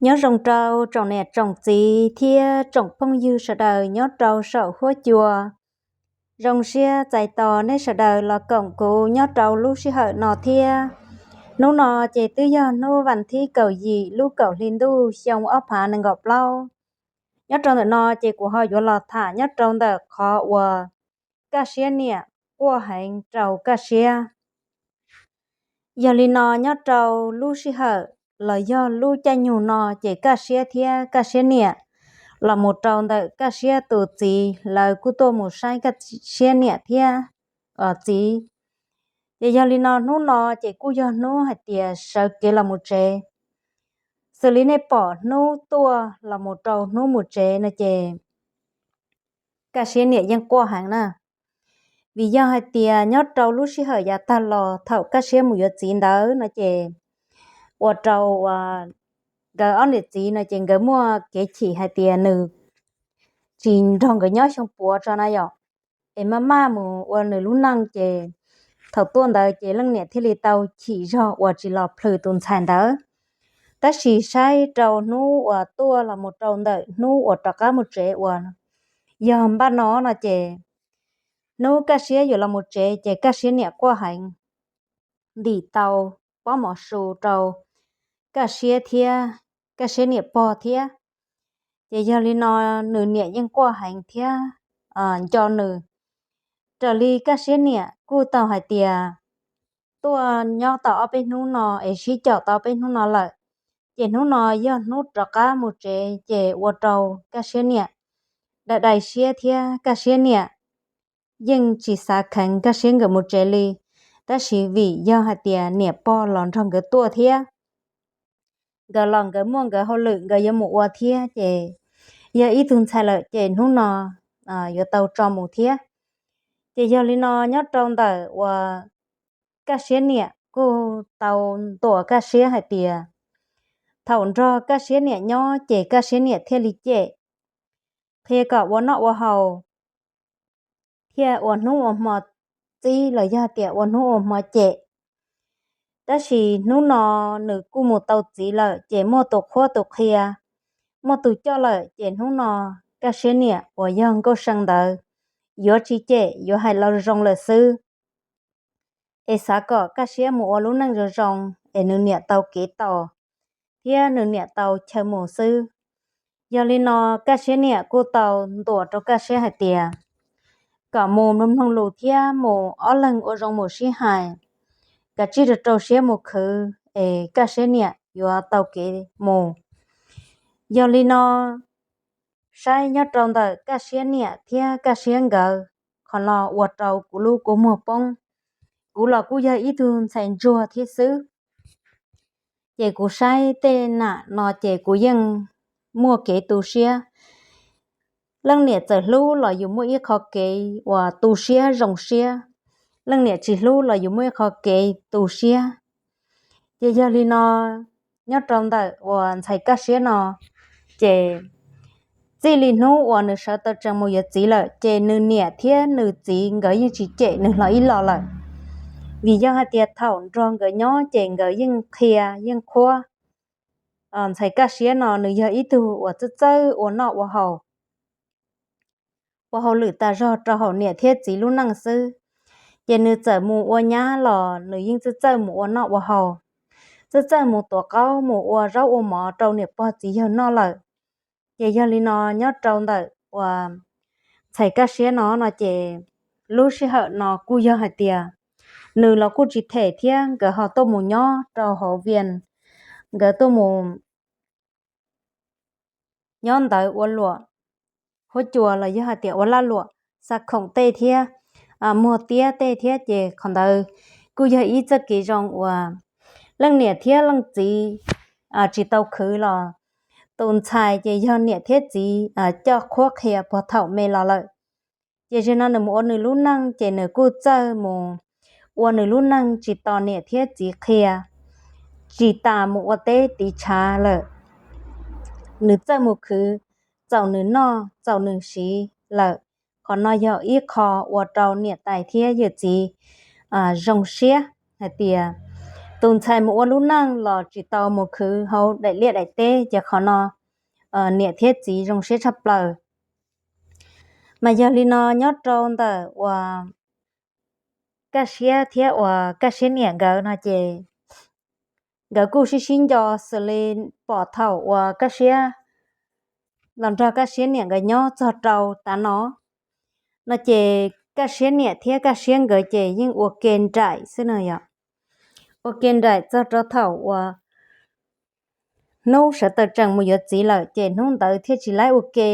Nyob zoo rau tsoom niam tsoom txiv thiab tsoom phooj ywg sawv daws nyob rau saum huab cua. Zoo siab txais tos nej sawv daws los koom kuv nyob rau lub sij hawm no thiab. Hnub no ces twb yog hnub vas thib kaum yim lub kaum hli ntuj xyoo ob phav nees nkaum plaub. Nyob rau ntawm no ces kuv ho yuav los tham nyob rau ntawm qhov uas kaj siab niam quaj heev rau kaj siab. Yog li no nyob rau lub sij hawm los yog lub caij nyoog no ces kaj siab thiab kaj siab niam los mus rau ntawm kaj siab tus txiv lawv kuj tuaj mus saib kaj siab niam thiab txiv. Ces yog li no hnub no ces kuj yog hnub hais tias sawv kev los mus tsev. Xws li nej pom hnub tuaj los mus rau hnub mus tsev no ces kaj siab niam yeej quaj heev na. Vim yog hais tias nyob rau lub sij hawm yav tag los thaum kaj siab mus yuav txiv ntawd no ces ua rau nkawd ob niam txiv no ces nkawd muaj kev chim hais tias nws tsis nrog nkawd nyob xyoo puav tso na yom, es maj maj mus ua nws lub neej ces thaum tuaj ntawd ces leej niam thiaj li tau chim zog uas tsis los plhws tus ntxhais ntawd. Tab sis saib rau hnub uas tuaj los mus rau ntawm hnub uas rov qab mus tsev uas yog npaj no no ces hnub kaj siab yuav los mus tsev ces kaj siab niam quaj heev, ntim tau pob mov su rau kaj siab thiab kaj siab niam pog thiab. Ces yog li no nws niam yeej quaj heev thiab nco nws. Raws li kaj siab niam kuj tau hais tias tuaj nyob tau ob peb hnub no es sib caum tau ob peb hnub no lawm, ces hnub no yog hnub rov qab mus tsev ces ua rau kaj siab niam dai dai siab thiab kaj siab niam yeej tsis xav kheev kaj siab nkawd mus tsev li. Tab sis vim yog hais tias niam pog los nrog nkawd tuaj thiab nkawd los nkawd muaj nkawd hauj lwm nkawd yuav mus ua thiab ces yog ib tug ntxhais lawm ces hnub no yuav tau tso mus thiab. Ces yog li no nyob rau ntawm uas kaj siab niam kuj tau ntuas kaj siab hais tias thaum nrog kaj siab niam nyob ces kaj siab niam thiaj li cem, qhia kom ua noj ua haus, thiaj ua hnub ua hmo txib los yog tias ua hnub ua hmo cem. Tab sis hnub no nws kuj mus tau txiv lawm ces muaj tus qhuab tus qhia, muaj tus coj lawm ces hnub no kaj siab niam uas yog Nkauj See ntawd yuav tsis cem, yuav hais los zoo lawm xwb. Es xav kom kaj siab mus ua lub neej zoo zoo es nws niam tau kev tos thiab nws niam tau chaw mus xwb. Yog li no kaj siab niam kuj tau ntuas rau kaj siab hais tias kom mus mloog mloog lus thiab mus ob leeg ua zoo mus sib hais, kav tsij rau rau siab mus khwv es kaj siab niam yuav tau kev mus. Yog li no saib nyob rau ntawm kaj siab niam thiab kaj siab nkawd, qhov no ua rau kuv lub kua muag poob. Kuv los kuj yog ib tug ntxhais ntsuag thiab xwb, ces kuv saib tej nam no ces kuv yeej muaj kev tu siab. Leej niam txawm hlub los yus muaj ib qho kev uas tu siab zoo siab, leej niam tsis hlub los yus muaj ib qho kev tu siab. Ces yog li no nyob rau ntawm uas ntxhais kaj siab no, ces txij li hnub uas nws sawv tau tsees mus yuav txiv lawm ces nws niam thiab nws txiv nkawd yeej tsis cem nws hlo ib los lawm. Vim yog hais tias thaum nrog nkawd nyob ces nkawd yeej qhia yeej qhuab. Ntxhais kaj siab no nws yog ib tug uas txawj txawj ua noj ua haus, ua hauj lwm tas zog rau hauv niam thiab txiv lub neej xwb. Ces nws txawm mus ua nyab los nws yeej txawj txawj mus ua noj ua haus, txawj txawj mus tuav qaub mus ua zaub ua mov rau niam pog txiv yawg noj lawm. Ces yog li no nyob rau ntawm uas ntxhais kaj siab no no ces lub sij hawm no kuj yog hais tias nws los kuj tsis them thiab nkawd ho tuaj mus nyob rau hauv Vias, nkawd tuaj mus nyob ntawd ua luam huab cua los yog hais tias ua laj luam xa khoom tej thiab muag tiab tej thiab ces qhov ntawd kuj yog ib txoj kev zoo uas leej niam thiab leej txiv tsis tau khwv los tus ntxhais ces yog niam thiab txiv coj qhuab qhia puag thaum me los lawm. Ces zaum no nws mus ua nws lub neej ces nws kuj txawj mus ua nws lub neej tsis tos niam thiab txiv qhia, tsis tas mus ua teb tiv tshav lawm. Nws txawj mus khwv txaus nws noj txaus nws siv lawm. Qhov no yog ib qho ua rau niam tais thiab yawm txiv zoo siab hais tias tus ntxhais mus ua lub neej los tsis tau mus khwv hauv daim liaj daim teb, ces qhov no niam thiab txiv zoo siab tshaj plaws. Mas yog li no nyob rau ntawm uas Kaj Siab thiab uas Kaj Siab niam nkawd no ces nkawd kuj sib sib nco xws li pom thaum uas Kaj Siab los nrog Kaj Siab niam nkawd nyob txog rau tav no, no ces Kaj Siab niam thiab Kaj Siab nkawd ces yeej ua ke nraim xwb no yom. Ua ke nraim txog rau thaum uas hnub sawv taws tseem mus yuav txiv lawm ces hnub ntawd thiaj tsis laib ua ke,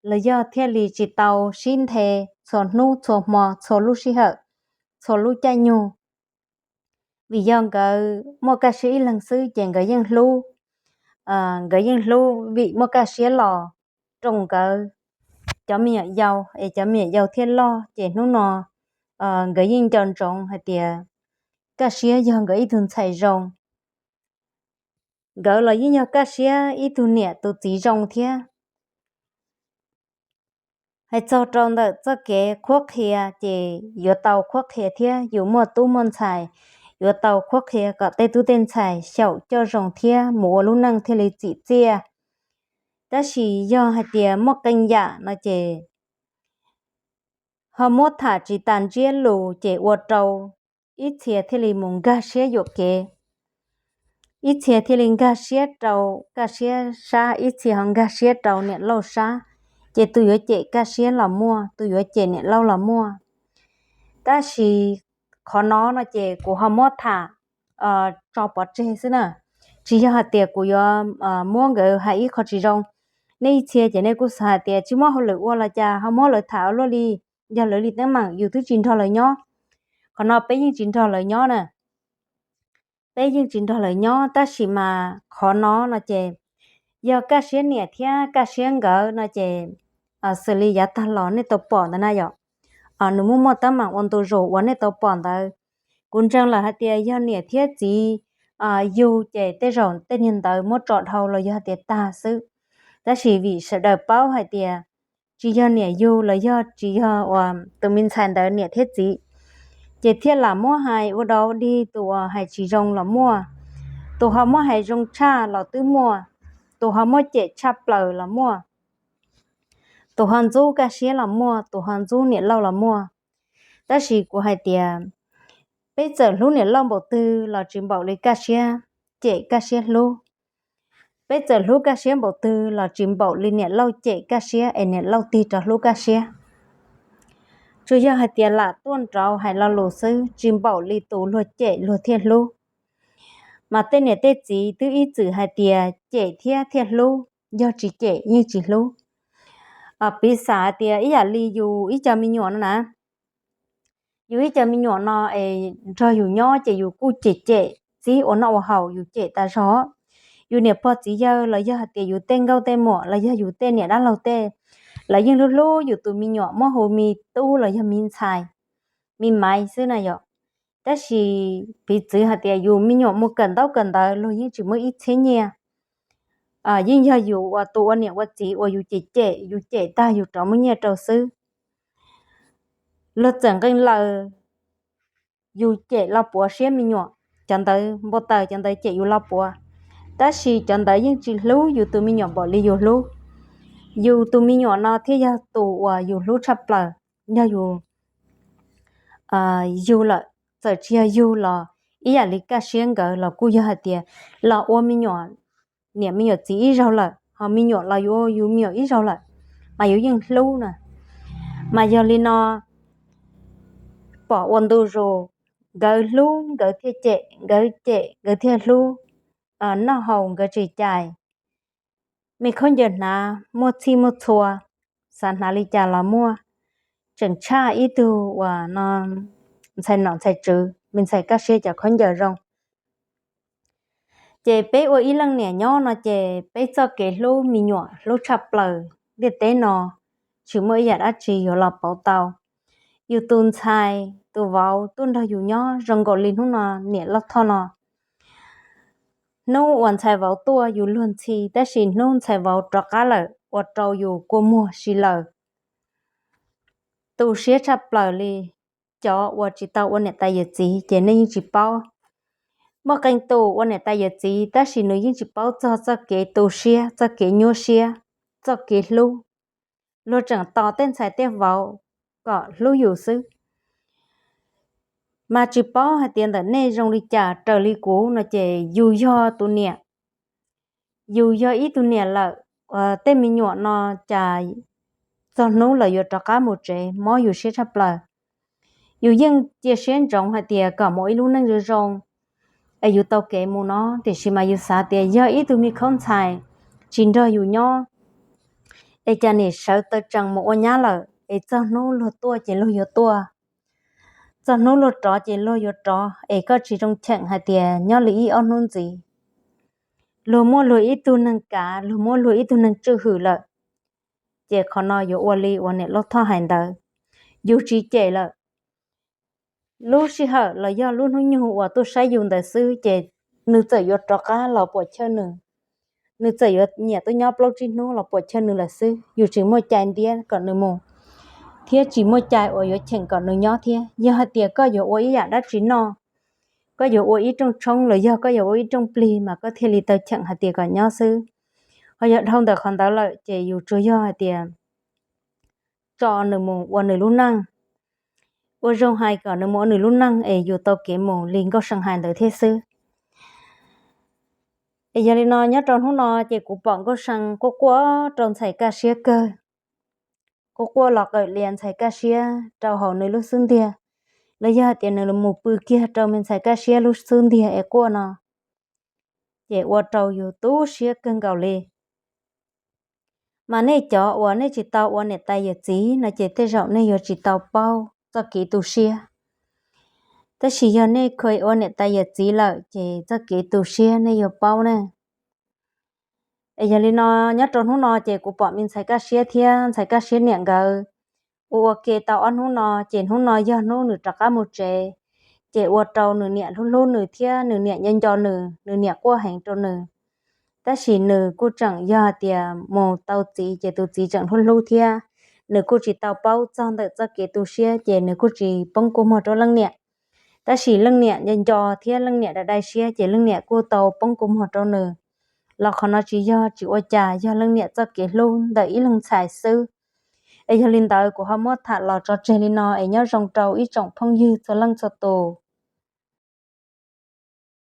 los yog thiaj li tsis tau sib nthe txhua hnub txhua hmo txhua lub sij hawm, txhua lub caij nyoog. Vim yog nkawd muaj Kaj Siab ib leeg xwb ces nkawd yeej hlub, nkawd yeej hlub vim muaj Kaj Siab los roos nkawd cov me nyuam yaus es cov me nyuam yaus thiaj loj, ces hnub no nkawd yeej nco ntsoov hais tias Kaj Siab yog nkawd ib tug ntxhais zoo. Nkawd los yeej yog Kaj Siab ib tug niam tus txiv zoo thiab. Hais txog rau ntawm txoj kev qhuab qhia ces yuav tau qhuab qhia thiab, yus muaj tub muaj ntxhais yuav tau qhuab qhia kom tej tub tej ntxhais xyaum coj zoo thiab mus ua lub neej thiaj li txim txiaj. Tab sis yog hais tias muaj qee yam no ces ho muab tham tsis tas ntsiab lus ces ua rau ib txhia thiaj li mus nkag siab yuam kev, ib txhia thiaj li nkag siab rau Kaj Siab sab, ib txhia ho nkag siab rau niam Lauj sab. Ces tus yuav cem Kaj Siab los muaj, tus yuav cem niam Lauj los muaj. Tab sis qhov no no ces kuv ho muab tham tso pov tseg xwb na. Tsis yog hais tias kuv yuav muab nkawd hais ib qho tsis zoo. Nej ib txhia ces nej kuj xav hais tias tsis muaj hauj lwm ua los cas ho muab lawv tham ua luaj li, yog lawv li teeb meem yus twb tsis nrog lawv nyob. Qhov no peb yeej tsis nrog lawv nyob na, peb yeej tsis nrog lawv nyob. Tab sis mas qhov no no ces yog Kaj Siab niam thiab Kaj Siab nkawd no ces xws li yav tag los nej tau pom ntawd na yom, nws muaj muaj teeb meem ua ntu zus uas nej tau pom ntawd. Kuv ntseeg lawm hais tias yog niam thiab txiv yug ces tej zaum tej niag ntawd muab tso dhau los yog hais tias tag xwb. Tab sis vim sawv daws paub hais tias tsis yog niam yug los yog tsis yog uas tus me ntxhais ntawd niam thiab txiv, ces thiaj lam muab hais ua dog ua dig, tus uas hais tsis zoo los muaj, tus ho muab hais zoo tshaj los twb muaj, tus ho muab cem tshaj plaws los muaj, tus ho ntxub Kaj Siab los muaj, tus ho ntxub niam Lauj los muaj. Tab sis kuv hais tias peb txawm hlub niam Lauj npaum twg los tsis npaum li Kaj Siab cem Kaj Siab hlub. Peb txawm hlub Kaj Siab npaum twg los tsis npaum li niam Lauj cem Kaj Siab es niam Lauj tig rov hlub Kaj Siab. Tsuas yog hais tias lam tuaj nraud hais lo lus xwb, tsis npaum li tus luag cem luag thiaj hlub. Mas tej niam tej txiv twb ib txwm hais tias cem thiab thiaj hlub, yog tsis cem yeej tsis hlub. Piv xam hais tias ib yam li yus ib co me nyuam no na, yus ib co me nyuam no es nrog yus nyob ces yus kuj cem cem, txib ua noj ua haus yus cem tas zog. Yus niam pog txiv yawg los yog hais tias yus tej nkauj tej muam los yog yus tej niam dab laug tej, lawv yeej hlub hlub yus tus me nyuam, muab hu me tub los yog me ntxhais, me maiv xwb na yom. Tab sis piv txwv hais tias yus me nyuam mus kawm ntaub kawm ntawv luag yeej tsis muab ib txhiab nyiaj. Yeej yog yus uas tus ua niam ua txiv uas yus cem cem, yus cem tag yus rov muab nyiaj rau xwb. Luag txawm nqee laws yus cem los puav siab me nyuam, cov ntawd npau taws cov ntawd cem yus los puav, tab sis cov ntawd yeej tsis hlub yus tus me nyuam npaum li yus hlub. Yus tus me nyuam no thiaj yog tus uas yus hlub tshaj plaws. Yog yus yug lawm, txawm tsis yog yug los ib yam li Kaj Siab nkawd los kuj yog hais tias los ua me nyuam, niam me nyuam txiv ib zaug lawm, ho me nyuam los yuav ua yus me nyuam ib zaug lawm, mas yus yeej hlub na. Mas yog li no pom ua ntu zus, nkawd hlub nkawd thiaj cem, nkawd cem nkawd thiaj hlub, noj haus nkawd tsis cais, me khaub ncaws hnav muaj txhij muaj txhua, xav hnav li cas los muaj, tseem tshaj ib tug uas no ntxhais nom ntxhais tswv, me ntxhais Kaj Siab cov khaub ncaws zoo. Ces peb ua ib leej niam nyob no ces peb txoj kev hlub me nyuam hlub tshaj plaws ntiaj teb no, tsis muaj ib yam dab tsi yuav los pauv tau. Yus tus ntxhais tus vauv tuaj nrog yus nyob zoo nkaus li hnub no niam loj thoj no. Hnub uas ntxhais vauv tuaj yus luag ntxhi, tab sis hnub ntxhais vauv rov qab lawm ua rau yus kua muag si lawm. Tu siab tshaj plaws li. Cov uas tsis tau ua niam tais yawm txiv ces nej yeej tsis paub. Muaj qee tus ua niam tais yawm txiv tab sis nws yeej tsis paub txog txoj kev tu siab, txoj kev nyuaj siab, txoj kev hlub. Luag tseem tos tej ntxhais tej vauv kom hlub yus xwb, mas tsis paub hais tias ntawm nej zoo li cas. Raws li kuv no ces yus yog tus niam, yus yog ib tug niam lawm, tej me nyuam no cas txog hnub lawv yuav rov qab mus tsev mob yus siab tshaj plaws. Yus yeej cia siab ntsoov hais tias kom mus ib lub neej zoo zoo es yus tau kev mus no, tiam sis mas yus xav tias yog ib tug me khaub ntxhais tsis nrog yus nyob, es cas nim sawv taw tsees mus ua nyab lawm, es txog hnub luag tuaj ces luag yuav tuaj, txog hnub luag rov ces luag yuav rov, es koj tsis zoo cheem hais tias nyob li ib ob hnub ntxiv luag muaj luag ib tug neeg kav, luag muaj luag ib tug neeg tswj hwm lawm. Ces qhov no yuav ua li uas niam Lauj Thoj hais ntawd, yus tsis cem lawm. Lub sij hawm los yog lub hnub nyoog uas tuaj saib yus ntawd xwb ces nws txawm yuav rov qab los puam chawj nws, nws txawm yuav nyiam tuaj nyob plaub tsib hnub los puam chawj nws lawm xwb. Yus tsis muaj cai ntiab kom nws mus, thiab tsis muaj cai uas yuav cheem kom nws nyob thiab. Yog hais tias koj yuav ua ib yam dab tsi noj, koj yuav ua ib rooj tshoob los yog koj yuav ua ib rooj plig mas koj thiaj li tau cheem hais tias kom nyob xwb. Ho yog dhau ntawm qhov ntawd lawm ces yus tsuas yog hais tias tso nws mus ua nws lub neej, ua zoo hais kom nws mus ua nws lub neej es yus tau kev mus li Nkauj See hais ntawd thiab xwb. Es yog li no nyob rau hnub no ces kuv pom Nkauj See quaj quaj rau ntxhais Kaj Siab kawg, quaj quaj los qawm lias ntxhais Kaj Siab rau hauv nws lub xub ntiag, los yog hais tias nws mus pw kiag rau me ntxhais Kaj Siab lub xub ntiag es quaj no, ces ua rau yus tu siab kawg nkaus li. Mas nej cov uas nej tsis tau ua niam tais yawm txiv no ces tej zaum nej yuav tsis tau paub txoj kev tu siab. Tab sis yog nej kheev ua niam tais yawm txiv lawm ces txoj kev tu siab nej yuav paub na. Es yog li no, nyob rau hnub no ces kuv pom me ntxhais Kaj Siab thiab ntxhais Kaj Siab niam nkawd ua ua ke tau ob hnub no, ces hnub no yog hnub nws rov qab mus tsev, ces ua rau nws niam hlub hlub nws thiab nws niam nco nco nws, nws niam quaj heev rau nws. Tab sis nws kuj tseem yog hais tias mus tau txiv ces tus txiv tseem hlub hlub thiab, nws kuj tsis tau paub txog ntawm txoj kev tu siab ces nws kuj tsis poob kua muag rau leej niam. Tab sis leej niam nco nco thiab leej niam dai dai siab ces leej niam kuj tau poob kua muag rau nws. Los qhov no tsis yog tsis ua cas, yog leej niam txoj kev hlub ntawm ib leeg ntxhais xwb. Es yog li ntawd kuv ho muab tham los tso tseg li no es nyob zoo rau ib tsoom phooj ywg txhua leej txhua tus.